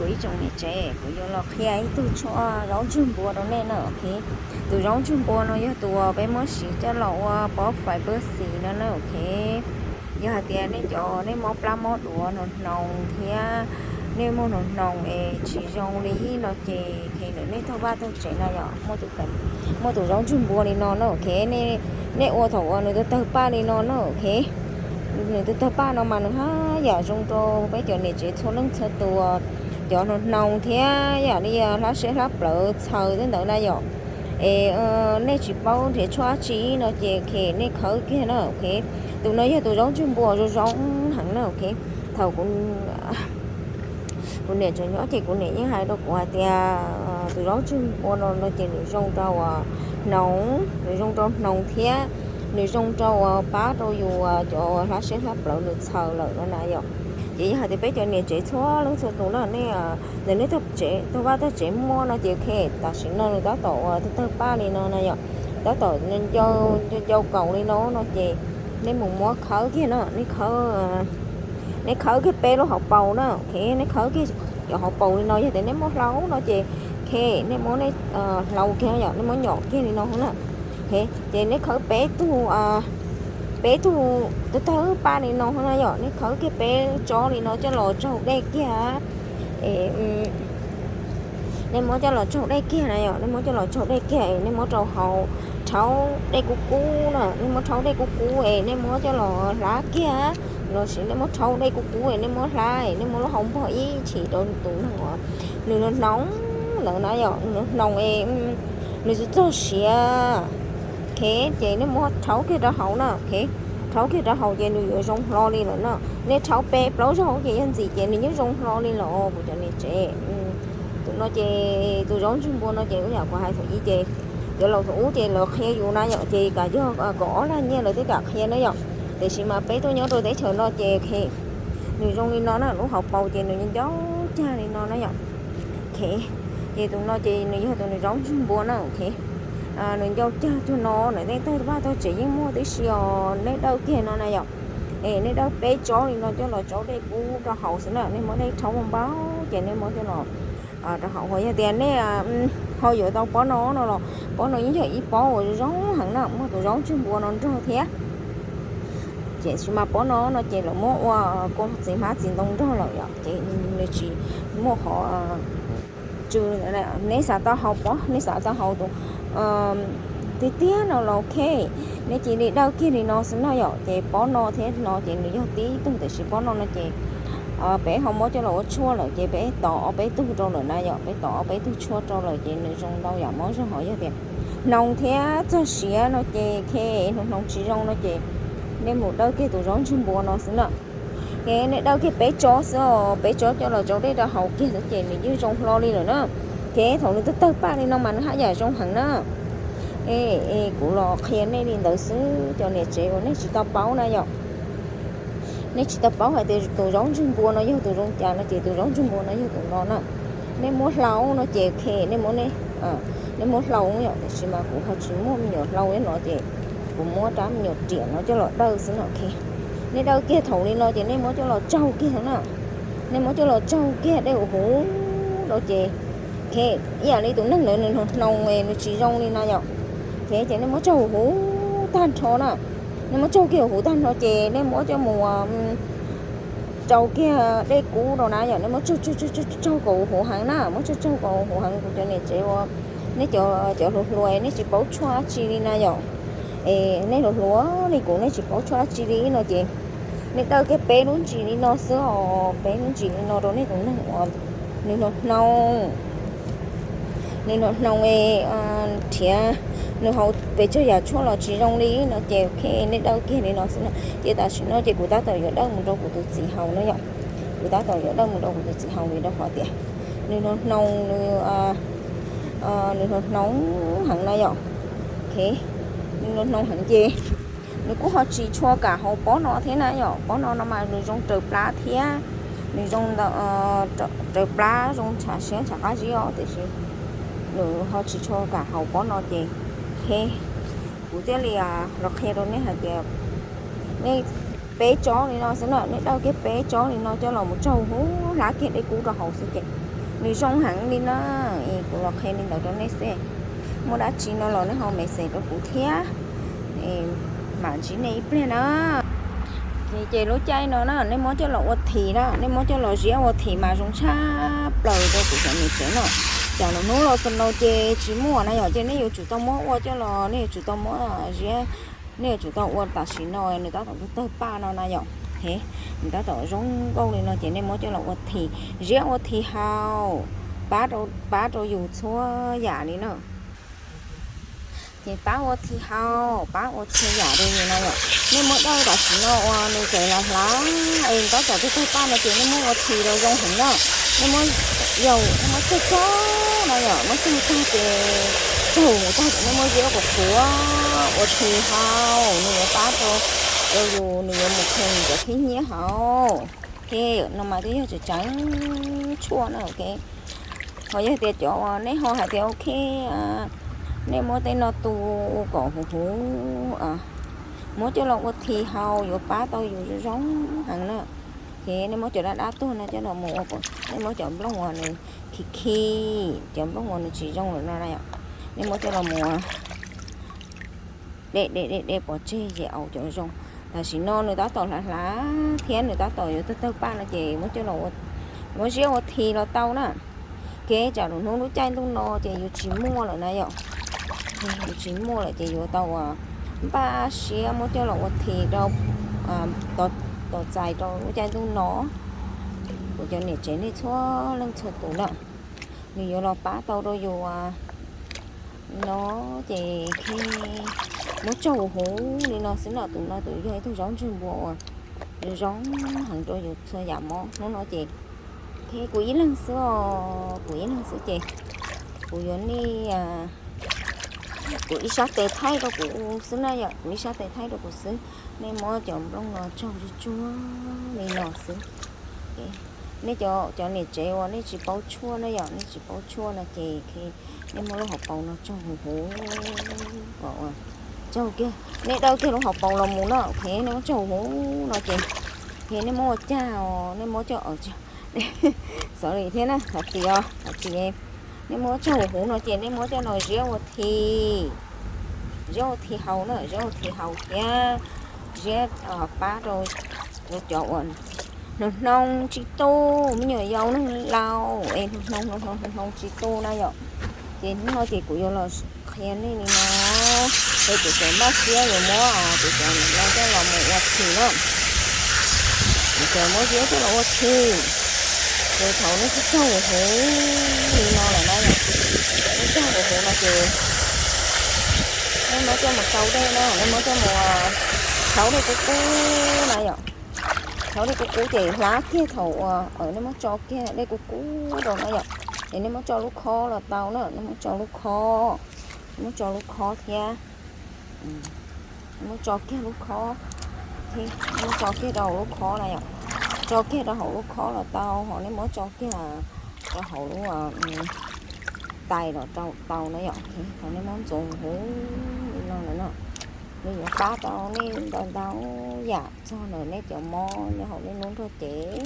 Kuv ib tsoom niam tsev, kuv yuav los qhia ib tug tshuaj zaub ntsug npua rau nej na, ok. Tus zaub ntsug npua no yog tus uas peb muab siv coj los ua pob fais pab xis no na, ok. Yog hais tias nej cov nej mob plab mob duav, hnoos hnoos thiab nej muaj hnoos hnoos es tsis zoo li no ces kheev ntawm nej tog vaj tog tsev na yom, muaj tus zaub ntsug npua li no na, ok. Nej ua thaum uas nws tawg tawg paj li no na, ok. Nws tawg tawg paj no mas nws haj yam zoo rau peb cov niam tsev txhua leej txhua tus, cov hnoos hnoos thiab yam li hlab siab hlab plawv txhaws tej ntawd na yom. Es nej tsis paub nrhiav tshuaj dab tsi no ces kheev nej khawb kiag na, ok. Tus no yog tus zaub ntsug npua zoo zoo heev na, ok. Thaum kuv niam tseem nyob ces kuv niam yeej hais rau kuv hais tias tus zaub ntsug npua no no ces nws zoo rau hnoos, nws zoo rau hnoos thiab nws zoo rau pab rau yus cov hlab siab hlab plawv nws txhaws lawm no na yom. Ces yog hais tias peb cov niam tsev txhua leej txhua tus na, nej ntawm nej tog vaj tog tsev muaj no ces ok, tam sim no nws tab tom uas tawg tawg paj li no na yom, tab tom ncau kaus li no no ces nej mus muab khawb kiag no, nej khawb kiag peb lub hauv paus na, ok. Nej khawb kiag cov hauv paus li no, yog tias nej muab hlau no ces ok, nej muab hlau kiag yom, nej muab nyom kiag li no na. Ces nej khawb peb tug, peb tug tawg tawg paj li no na yom, nej khawb kiag peb tsob li no coj los tsaug dej kiag. Nej muab coj los tsaug dej kiag na yom, nej muab coj los tsaug dej kiag es nej muab rau hauv, rhaub dej kub kub na, nej muab rhaub dej kub kub es nej muab coj los hlab kiag, los sis nej muab rhaub dej kub kub es nej muab hlab es nej muab lub hau npog ib chim rau tus neeg uas nws hnoos ntawd na yom, nws hnoos es nws txog txog siav, ok. Ces nej muab rhaub kiag rau hauv na, ok. Rhaub kiag rau hauv ces nws yuav zoo hlo li lawm na. Nej rhaub peb plaub zaug ces yog ntxim ces nws yeej zoo hlo li lawm os kuv cov niam tsev. Tus no ces tus zaub ntsug npua no ces ua yam kuv hais thaum ub ces cov laus thaum ub ces lawv qhia yus na yom, ces kam yog kaum ob lag nyiaj lawv thiaj kam qhia na yom. Tiam sis mas peb tuaj nyob rau teb chaws no ces nws zoo li no na, lub hauv paus ces nws ncau cag li no na yom. Ok, ces tus no ces nws yog tus nws zaub ntsug npua na, ok. Nws ncau cag cuag no, ntawm nej tog vaj tog tsev yeej muaj tib si os, nej dawj kiag no na yom. Es nej dawj peb tsob li no coj los tsaug dej kub rau hauv xwb na, nej muab dej rhaub npau npau ces nej muab coj los rau hauv. Yog tias nej ho yuav tau pob no no los pob no yeej yog ib pob uas zoo heev na, muaj tus zaub ntsug npua no nrog thiab. Tiam sis mas pob no no ces lawv muab ua kua txiv hmab txiv ntoo nrog lawm yom, ces nws tsis muaj qhov tsw. Nej xav tau haus pob, nej xav tau haus tus tiag tiag no los ok, nej cia li dawj kiag li no xwb no yom. Ces pob no thiab no ces nws yog tib tug, tiam sis pob no no ces peb ho muab coj los ua tshuaj lawm ces peb tov ob peb tug rau lawm na yom, peb tov ob peb tug tshuaj rau lawm ces nws zoo ntau yam mob zog. Ho yog tias hnoos thiab txog siav no ces ok, hnoos hnoos tsis zoo no ces nej mus dawj kiag tus zaub ntsug npua no xwb na. Ok, nej dawj kiag peb tsob xwb os, peb tsob coj los tsaug dej rau hauv kiag xwb ces nws yeej zoo hlo li lawm na. Ok, thaum nws tawg tawg paj li no mas nws haj yam zoo heev na. Es kuv los qhia nej li ntawd xwb cov niam tsev uas nej tsis tau paub na yom. Nej tsis tau paub hais tias tus zaub ntsug npua no yog tus zoo cas no ces tus zaub ntsug npua no yog tus no na. Nej muab hlau no ces ok, nej muab, nej muab hlau yom, tiam sis mas kuv ho tsis muaj me nyuam hlau no ces kuv muab rab me nyuam riam no coj los dawj xwb no ok. Nej dawj kiag thaum li no ces nej muab coj los tsaug kiag na. Nej muab coj los tsaug kiag dej huv huv rau ces ok, ib yam li tus neeg ntawd nws hnoos hnoos nws tsis zoo li no yom. Ok, ces nej muab tsaug huv huv tag nrho na. Nej muab tsaug kiag huv huv tag nrho ces nej muab coj mus rau kiag dej kub rau na yom, nej muab tsaug tsaug tsaug tsaug kom huv huv heev na, muab tsaug tsaug kom huv huv heev kuv cov niam tsev uas nej cov hluas hluas nej tsis paub tshuaj dab tsi li na yom. Es nej hluas hluas li kuv nej tsis paub tshuaj dab tsi li no ces nej dawj kiag peb lub ntsis li no xwb os, peb lub ntsis li no rau nej tus neeg uas nws hnoos hnoos, nws hnoos hnoos es nrhiav, nws haus pes tsawg yam tshuaj los tsis zoo li no ces ok, nej dawj kiag li no xwb na. Ces tam sim no ces kuv tab tom yuav dawj mus rau kuv tus txiv haus no yom. Kuv tab tom yuav dawj mus rau kuv tus txiv haus vim rau qhov tias nws hnoos hnoos, nws, nws hnoos hnoos heev no yom. Ok, nws hnoos hnoos heev ces nws kuj ho tsis tshua kam haus pob no thiab na yom. Pob no no mas nws zoo raws plab thiab nws zoo ntawm raws plab, zoo ntshav siab ntshav qab zib os, tiam sis nws ho tsis tshua kam haus pob no ces ok, kuv thiaj li los qhia rau nej hais tias nej peb tsob li no xwb na, nej dawj kiag peb tsob li no coj los mus tsaug huv, hlab kiag dej kub rau haus xwb ces Nws zoo heev li na, es kuv los qhia li ntawd rau nej xwb. Muaj dab tsi no los nej ho message rau kuv thiab, mam ntsib nej ib pliag na. Ces lub caij no na nej muab coj los ua this na, nej muab coj los ziab ua this mas zoo tshaj plaws rau kuv cov niam tsev no. Tsam lwm hnub los snow ces tsis muaj na yom, ces nej yuav tsum tau muab ua coj los, nej yuav tsum tau muab ziab, nej yuav tsum tau ua tam sim no nws tab tom tawg paj no na yom. Nws tab tom zoo nkauj li no ces nej muab coj los ua this, ziab ua this haus, pab rau yus txhua yam li na. Ces pab ua this haus, pab ua txhua yam li no yom. Nej muab dawj tam sim no uas nws tseem los hlav es tab tom tawg paj no ces nej muab ua this los zoo heev na. Nej muab, yog nej muab txhawj txhawj na yom, muab txhawj txhawj ces txhawj tag ces nej muab ziab ua qhuav ua this haus, nws yuav pab rau yus, nws yuav mus kheej cov khib nyiab haus. Ok, no mas twb yog tseem tseem tshuaj na. Ok, ho yog tias cov uas nej ho hais tias ok, nej muab tej no tu kom huv huv, muab coj los ua this haus yuav pab tau yus zoo zoo heev na. Ok, nej muab cov dab dab tuag no coj los mus ua, nej muab cov nplooj uas nws khi khi, cov nplooj uas nws tsis zoo lawm no na yom, nej muab coj los mus de de de de pov tseg ces au cov zoo. Tam sim no nws tab tom hlav hlav thiab nws tab tom yuav tawg tawg paj no ces muab coj los, muab ziab ua this los tau na. Kev tsam lwm hnub lub caij ntuj no ces yus tsis muaj lawm na yom. Yus tsis muaj lawm ces yuav tau npaj siab muab coj los ua this rau tos txais rau lub caij ntuj no. Kuv cov niam tsev nej txhua leej txhua tus na, nws yuav los pab tau rau yus no ces muab tsaug huv huv li no xwb na. Tus no tus yog ib tug zaub ntseg npua uas zoo heev rau yus txhua yam mob. Hnub no ces kuv ib leeg xwb os, kuv ib leeg xwb ces kuv yuav nej, kuv ib sab tes thaij rau kuv xwb na yom, kuv ib sab tes thaij rau kuv xwb. Nej muab cov nplooj no tsaug tsuag tsuag li no xwb. Nej cov niam tsev uas nej tsis paub tshuaj na yom, nej tsis paub tshuaj no ces nej muab lub hauv paus no tsaug huv huv kom tsaug kiag, nej dawj kiag lub hauv paus los mus na. Ok, nej muab tsaug huv huv no ces, ces nej muab ua cag os, nej muab coj, xov li thiab na, hais txiv os, hais txiv, nej muab tsaug huv huv no ces nej muab coj los ziab ua this, ziab ua this haus na, ziab ua this haus thiab ziab pab rau cov uas hnoos hnoos tsis tu, me nyuam yaus neeg laus es hnoos hnoos hnoos hnoos tsis tu na yom. Ces hnub no ces kuv yuav los qhia nej li no, es kuv tseem npaj siab yuav muab kuv cov no coj los mus ua this na. Kuv tseem muab ziab coj los ua this, ces thaum nej tsaug huv huv li no lawm na yom, nej tsaug huv huv no ces nej muab coj mus tsau dej na, nej muab coj mus rhaub dej kub kub na yom. Rhaub dej kub kub ces hlab kiag thaum uas nej muab tso kiag dej kub kub rau na yom, es nej muab tso lub khob los tau na, nej muab tso lub khob, muab tso lub khob thiab, muab tso kiag lub khob, muab tso kiag rau hauv lub khob na yom, tso kiag rau hauv lub khob los tau, ho nej muab tso kiag rau hauv lub tais los rau tau na yom. Thaum nej muab ntxuav huv li no lawm no, nws yuav pab tau nej ntau ntau yam txog ntawm nej cov mob nyob hauv nej lub nrog cev.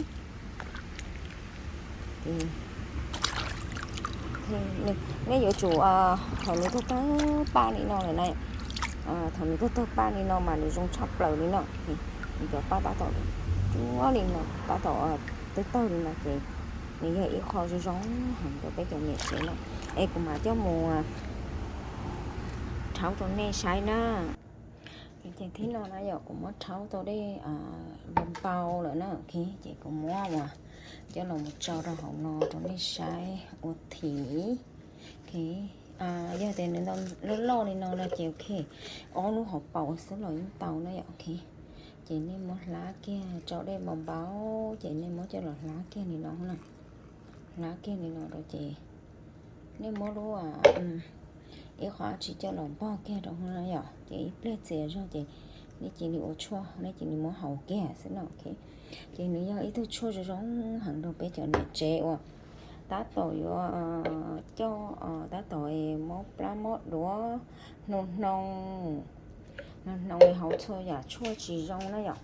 Nej yuav tsum, thaum nws tawg tawg paj li no lawm na, thaum nws tawg tawg paj li no mas nws zoo tshaj plaws li no. Nws cov paj tab tom tsuab li no, tab tom tawg tawg li no ces nws yog ib qho zoo zoo heev rau peb cov niam tsev no. Es kuv mam coj mus rhaub rau nej saib na. Ces thib no na yom, kuv muab rhaub tau dej npau npau lawm na, ces kuv muab uas coj los mus tso rau hauv no rau nej saib ua this. Yog tias nws ntau loj loj li no no ces ok, ob lub hauv paus xwb los yeej tau na yom. Ok, ces nej muab hlab kiag, tso dej npau npau, ces nej muab coj los hlab kiag li no na, hlab kiag li no rau ces nej muab lub ib qho dab tsi coj los npog kiag rau na yom, ces ib pliag txias zog ces nej cia li ua tshuaj, nej cia li muab haus kiag xwb no. Ok, ces nws yog ib tug tshuaj zoo zoo heev rau peb cov niam tsev uas tab tom yuav coj, tab tom mob plab mob duav, hnoos hnoos, hnoos hnoos haus txhua yam tshuaj tsis zoo na yom.